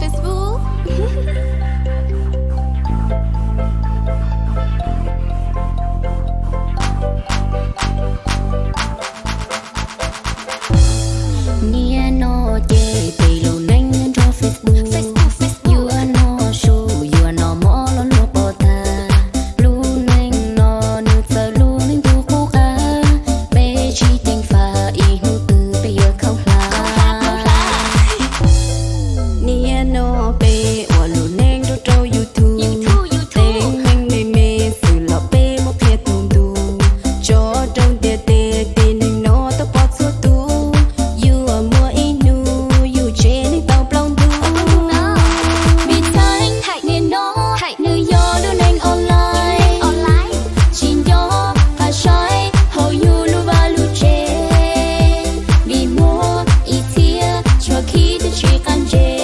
Facebook. Niaj no ces peb lub neej nyob nrog Facebook, Facebook, Facebook. Yuav noj su, yuav noj mov los luag pom tag. Lub neej no nws txawv lub neej ntuj qub qab, peb tsis ceev faj ib hnub twg peb yuav khaub hlab. Niaj no peb ua lub neej nrog rau YouTube, YouTube, YouTube. Teeb meem me me xwb los peb muab qhia tau ntu, tso rau ntiaj teb, tib neeg no tau pom txhua tus. Yuav muaj ib hnub yus tsev neeg tau plaub ntug. Vim txheej niaj no nws yog lub neej online, tsis nco qab saib hauv yus lub vaj lub tsev. Vim muaj ib txhia tshuav khib twb tsis qab ntses,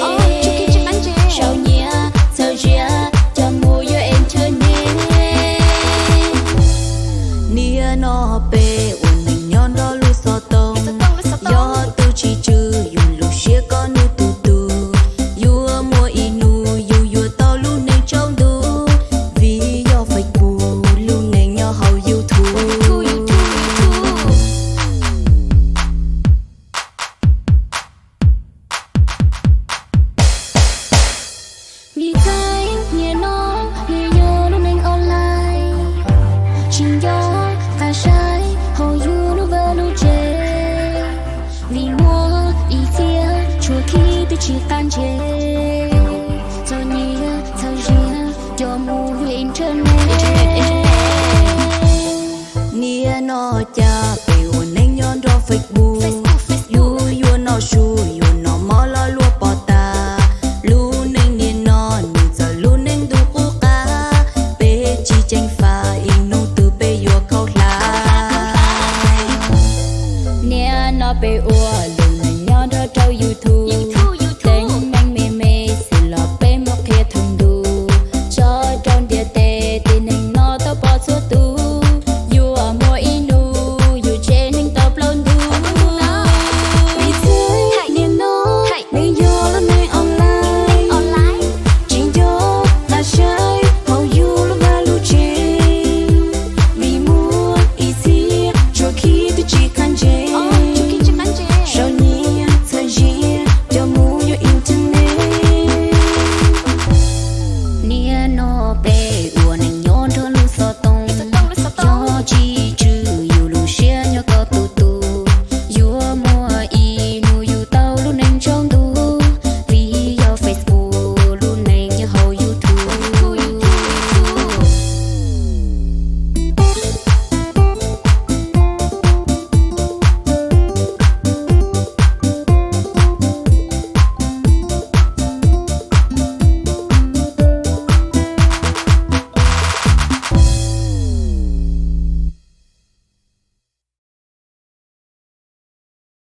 sau nyiaj txhawb ziab coj mus yuav internet. Niaj no peb ua neej nyob nrog lub xov tooj, yog tus tsis tswj yus lub siab kom nws tu tu. Yuav muaj ib hnub yus yuav tau lub neej tsaus ntuj, vim yog Facebook lub neej nyob hauv YouTube. Vim txheej niaj no nws yog lub neej online, tsis nco qab saib hauv yus lub vaj lub tsev. Vim muaj ib txhia tshuav khib twb tsis qab ntses, txawm nyiaj txhawb ziab coj mus yuav internet. Niaj no cas peb ua neej nyob nrog Facebook, Facebook, Facebook. Yus yuav noj su, yuav noj mov los luag pom tag. Lub neej niaj no nws txawv lub neej ntuj qub qab, peb tsis ceev faj ib hnub twg peb yuav khaub hlab. Niaj no peb ua lub neej nyob nrog rau YouTube, YouTube.